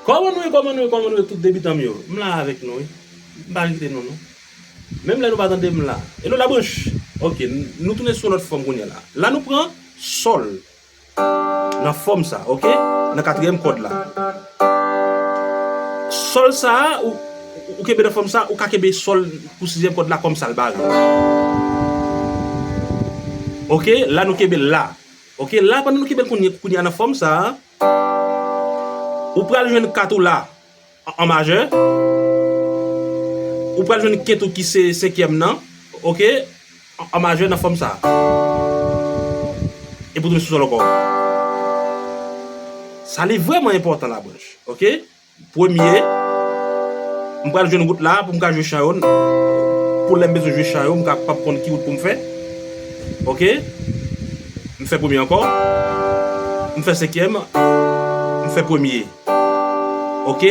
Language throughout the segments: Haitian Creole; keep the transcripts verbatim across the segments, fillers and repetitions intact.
Kòman nou ye, kòman nou ye, kòman nou ye, tout debitan m yo? M la avèk nou, wi. M pa kite nou, non. Menm lè nou pa tande m la. Hello Labranche. Ok, n- nou tounen sou lòt fòm kounye a la. La nou pran sòl nan fòm sa, ok? Nan katriyèm kòd la. Sòl sa a, ou, ou kenbe nan fòm sa, ou ka kenbe sòl pou sizyèm kòd la kòm sa l bare. Ok, la nou kenbe la. Ok, la pandan nou kenbe l kounye, kounye a nan fòm sa a, ou pral jwenn kat ou la an, an majè. Ou pral jwenn kent ou ki se senkyèm nan, ok, an, an majè nan fòm sa a. Epi w tounen sou sòl ankò. Sa li vrèman enpòtan Labranche, ok? Premye, m pral jwenn wout la pou m ka jwe chan yo. Pou lè m bezwen jwe chan yo, m ka p ap konn ki wout pou m fè. Ok? M fè premye ankò. M fè senkyèm. M fè premye. Ok?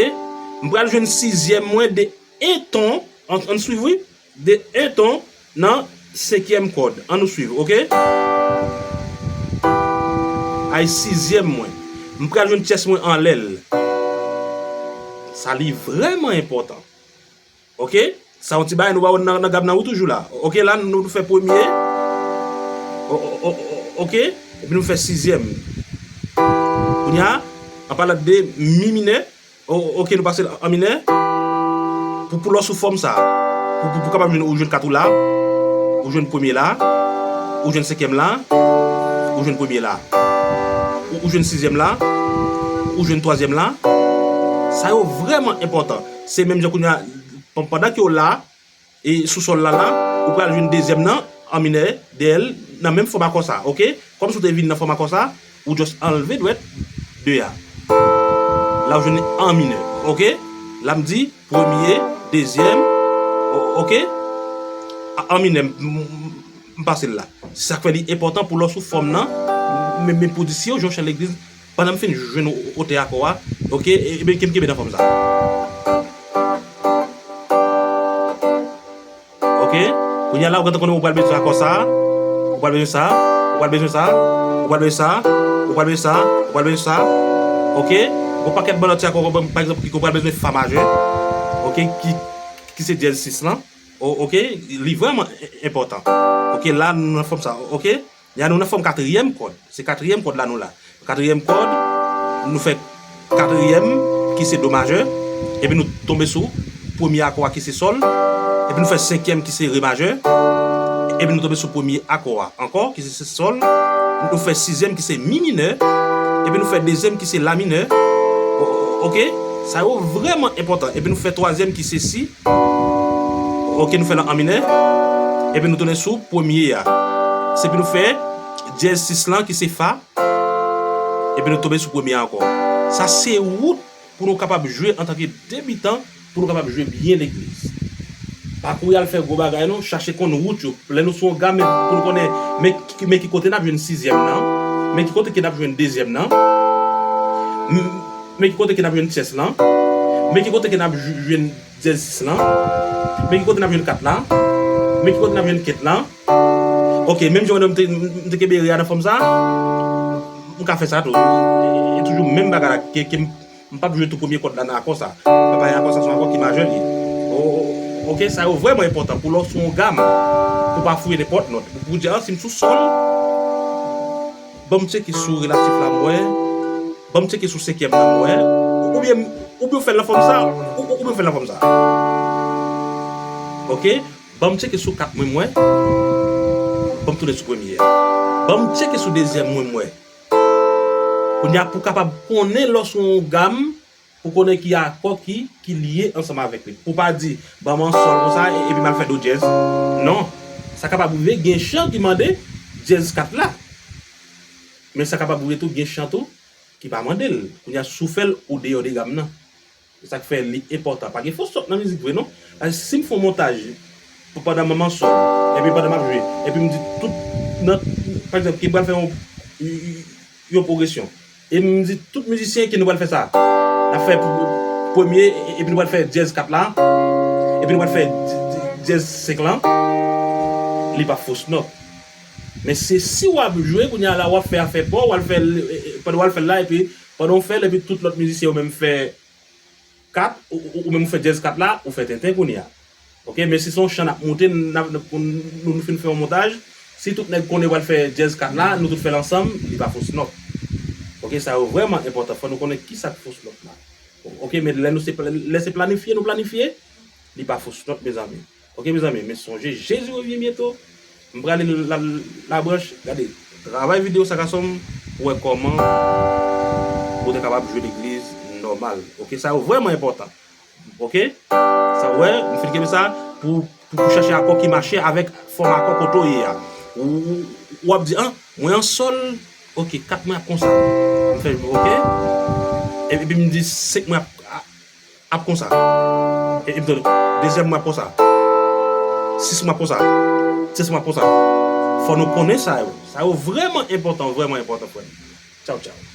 M pral jwenn sizyèm mwen de en ton. Ann, ann swiv, wi. De en ton nan senkyèm kòd. Ann nou swiv, ok? Ay sizyèm mwen. M pral jwenn tyès mwen anlè l. Sa li vrèman enpòtan. Ok? Sa yon ti bagay nou ba w nan, nan gam nan wi toujou la. Ok, la nou, nou fè premye. O- o- o- o- ok? Epi nou fè sizyèm. Kounye a, an palan de mi minè, o- ok, nou pase l an minè. Pou, pou lè w sou fòm sa, pou, pou, pou kapab jwenn, ou jwenn kat ou la, ou jwenn premye la, ou jwenn senkyèm la, ou jwenn premye la, ou, ou jwenn sizyèm la, ou jwenn twazyèm la. Sa yo vrèman enpòtan. Se menm jan kounye a, Pandan ke w la, e sou sòl la la, ou pral jwenn dezyèm nan, an minè, dèyè l, nan menm fòm akò sa, ok? Kòm si w te vin nan fòm akò sa, ou just anlve dwèt de a. La w jwenn an minè, ok? La m di, premye, dezyèm, o- ok? A- An minè, m- m- m pase l la. Se sa k fè li enpòtan pou lè w sou fòm nan, men, men pou di si yo jwe yon chan legliz, pandan m fin jwenn o- otè akò a, ok, e- ebyen ke m kenbe nan fòm sa. Ok, kounye a la, ou gentan konnen ou pral bezwen akò sa, ou pral bezwen sa, ou pral bezwen sa, ou pral bezwen sa, ou pral bezwen sa, ou pral bezwen sa, ok, yon pakèt bann lòt ti akò, pa egzanp, ki ou pral bezwen fa majè, ok, ki, ki se dyèz sis lan. O- ok, li vrèman en- enpòtan. Ok, la nou nan fòm sa, ok? Kounye a nou nan fòm katriyèm kòd. Se katriyèm kòd la nou la. Katriyèm kòd, nou fè katriyèm ki se do majè, epi nou tonbe sou premye akò a ki se sòl, epi nou fè senkyèm ki se re majè, epi nou tonbe sou premye akò a ankò ki se sòl, nou fè sizyèm ki se mi minè, epi nou fè dezyèm ki se la minè. O- ok, sa yo vrèman enpòtan. Epi nou fè twazyèm ki se si, ok, nou fè l an minè. Epi nou tounen sou premye a. Se pou nou fè dyèz sis lan ki se fa. Epi nou tonbe sou premye a ankò. Sa se wout pou nou kapab jwe antanke debitan, pou nou kapab jwe byen legliz. Pa kouri al fè gwo bagay non, chache konn wout yo. Lè nou sou yon gam, men pou nou konnen, men ki, men ki kote n ap jwenn sizyèm nan, men ki kote ke n ap jwenn dezyèm nan, m- men ki kote ke n ap jwenn tyès lan, men ki kote ke n ap jwenn dyèz sis lan, men ki kote n ap jwenn kat la, men ki kote n ap jwenn kent lan. Ok, menm jan m te, m te kenbe re a nan fòm sa, m ka fè sa tou. E, e toujou menm bagay la, ke, ke m, m p ap jwe tou premye kòd la nan akò sa. M ap bay akò sa, se yon akò ki majè li ye. O- o- ok, sa yo vrèman enpòtan pou lè w sou yon gam, pou w pa fouye nenpòt nòt. Pou, pou w di, a, si m sou sòl, ban m tcheke sou relatif la m wè, ban m tcheke sou senkyèm nan m wè, oubyen, oubyen w fè l nan fòm sa, ou- ou- oubyen w fè l nan fòm sa. Ok? Ban m tcheke sou kat mwen m wè, ban m tounen sou premye a. Ban m tcheke sou dezyèm mwen m wè. Kounye a pou w kapab konnen lè w sou yon gam, pou konnen ki akò ki, ki lye ansanm avèk li. Pou w pa di, ban m yon sòl konsa, e- epi m al fè do dyèz. Non. Sa kapab rive gen chan ki mande dyèz kat la. Men sa kapab rive tou gen chan tou ki pa mande l. Kounye a, si w fè l, ou deyò de gam nan. Se sa k fè li enpòtan. Pa gen fòs nòt nan mizik vre, non. Paske si m fè yon montaj, pandan m an sòl, epi pandan m ap jwe, epi m di tout, nan, pa egzanp, ke m pral fè yon, yon pwogresyon. E m di tout mizisyen ke nou pral fè sa. N ap fè pr- premye, epi nou pral fè dyèz kat la, epi nou pral fè dyèz senk lan. Li pa fòs nòt. Men se si w ap jwe, kounye a la, w ap fè afè pa w, w al fè l, e- e- pandan w al fè l la, epi pandan w fè l, epi tout lòt mizisyen yo menm fè kat, ou, ou, ou menm ou fè dyèz kat la, ou fè tenten kounye a. Ok, men si se yon chan n ap moute, n ap, n ap, nou, nou fin fè yon montaj, si tout nèg konnen pral fè dyèz kat la, nou tout fè l ansanm, li pa fausse note. Ok, sa yo vrèman enpòtan, fò nou konnen kisa k fausse note la. Ok, men lè nou se, lè se planifye, nou planifye, li pa fausse note, mezanmi. Ok, mezanmi, men sonje, Jezi revyen byento. M prale la, la branch, gade, travay videyo sa gason m, pou wè kòman ou te kapab jwe legliz nòmal. Ok, sa yo vrèman enpòtan. Ok? Sa, wè, m fin kenbe sa pou, pou, pou chache akò ki mache avèk fòm akò kote w ye a. Ou, ou, w ap di, an, mwen an sòl, ok, kat mwen ap konsa. M fè, ok? Epi m di senk mwen ap, ap, ap konsa. E, epi dezyèm mwen ap konsa. Sis mwen ap konsa. Sèt mwen ap konsa. Fò nou konnen sa yo. Sa yo vrèman enpòtan, vrèman enpòtan, frè m. Tchaw, tchaw.